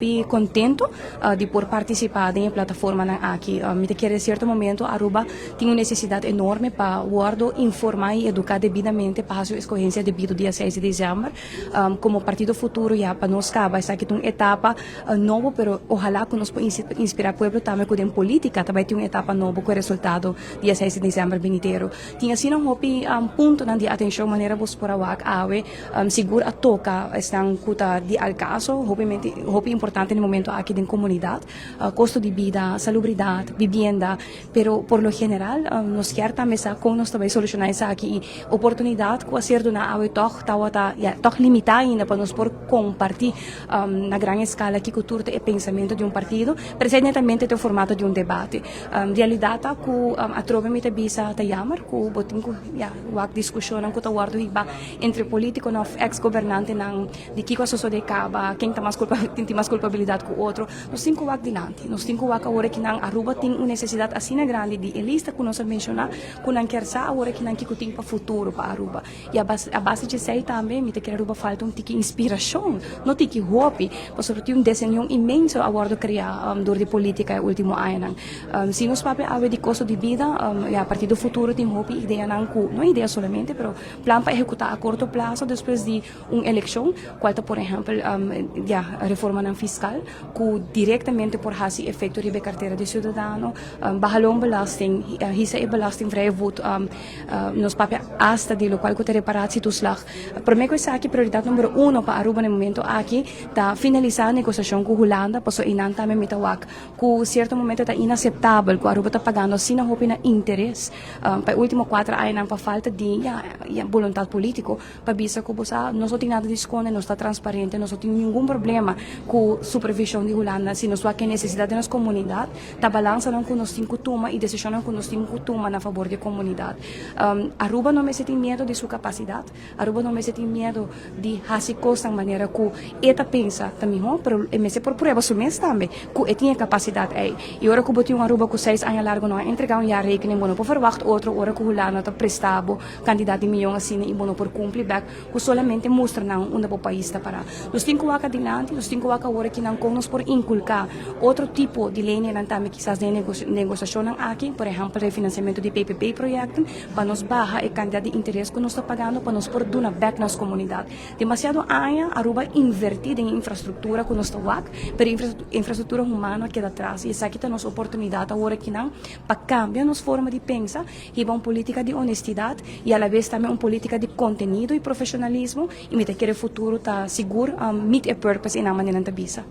Hopi contento di por participa den e plataformanan aki. Mi ta kere cierto momento Aruba tin un necesidad enorme pa wordo informa y educa debidamente pa haci un escogencia debido dia 6 di december. Como Partido Futuro ya pa nos caba esaki ta un etapa nobo, pero ohala cu nos por inspira pueblo tambe cu den politica ta bay tin un etapa nobo cu e resultado dia 6 di december binidero. Tin asina hopi puntonan di atencion manera bos por a wak awe. Sigur a toca esnan cu ta di al caso, hopimente hopi importante na e momento aki den comunidad, costo di bida, salubridad, bibienda, pero por lo general nos kier tambe sa con nos ta bay soluciona esaki y oportunidad cu a ser duna awe tog tawata ya tog limita ainda pa nos por comparti na gran escala kico tur ta e pensamento di un partido, pero esey netamente ta e formato di un debate. Realidad ta cu atrobe mi ta bisa ta jammer cu bo tin cu ya wak discusionnan cu ta wordo hiba entre politiconan of ex gobernantenan di kico a sosode caba, ken ta mas culpa tin mas culpabilidad cu otro. Nos tin cu wak dilanti, nos tin cu wak awor kinan Aruba tin un necesidad asina grandi di e lista cu nos a menciona cu nan kier sa awor kinan kico tin pa futuro pa Aruba. Y a base a base djesey tambe mi ta kere Aruba falta un tiki inspiracion, no tiki hopi, pasobra tin un desunion inmenso a wordo crea door di politica e ultimo añanan. Si nos papia awe di costo di bida, ya Partido Futuro tin hopi ideanan cu, no idea solamente, pero plan pa ehecuta a corto plazo despues di un eleccion, cual ta por ehempel ya reformanan fiscal cu directamente por haci efecto riba e cartera di ciudadano, baha loonbelasting, hisa e belastingvrije voet, nos papia hasta di locual cu ta reparatietoeslag. Prome cu esaki prioridad numero uno pa Aruba na e momento aki ta finalisa negociacion cu Hulanda, pasobra eynan tambe mi ta wak cu cierto momento ta inaceptabel cu Aruba ta pagando asina hopi na interes pa e ultimo cuatro añanan pa falta di ya boluntad politico pa bisa cu bo sa nos no tin nada di sconde, nos ta transparente, nos no tin ningun problema cu supervision di Hulanda si nos wak e necesidad di nos comunidad ta balansanan cu nos tin cu tuma y decisionnan cu nos tin cu tuma na fabor di e comunidad. Aruba no mester tin miedo di su capacidad. Aruba no mester tin miedo di haci cosnan manera cu e ta pensa ta miho, pero e mester por prueba su mes tambe cu e tin e capacidad ey. Y ora cu bo tin un Aruba cu seis aña largo no a entrega un jaarrekening, bo no por verwacht otro ora cu Hulanda ta presta bo cantidad di miyon asina y bo no por cumpli bek cu solamente mustra nan unda bo pais ta para. Nos tin cu wak adilanti, nos tin cu wak awor aki nan con nos por inculca otro tipo di leynan tambe kisas den e negociacionnan aki, por ehempel refinanciamento di PPP proyecten, pa nos baha e kantidat di interes ku nos ta pagando pa nos por duna bèk nos komunidat. Demasiado aña Aruba a invertí den e infrastruktura ku nos ta wak, pero e infrastruktura humano a keda atras i esaki ta nos oportunidat awor akinan pa kambia nos forma di pensa, hiba un polítika di honestidat i alabes tambe un polítika di kontenido i profeshonalismo i mi ta kere futuro ta sigur meet e purpose i nan manera nan ta bisa.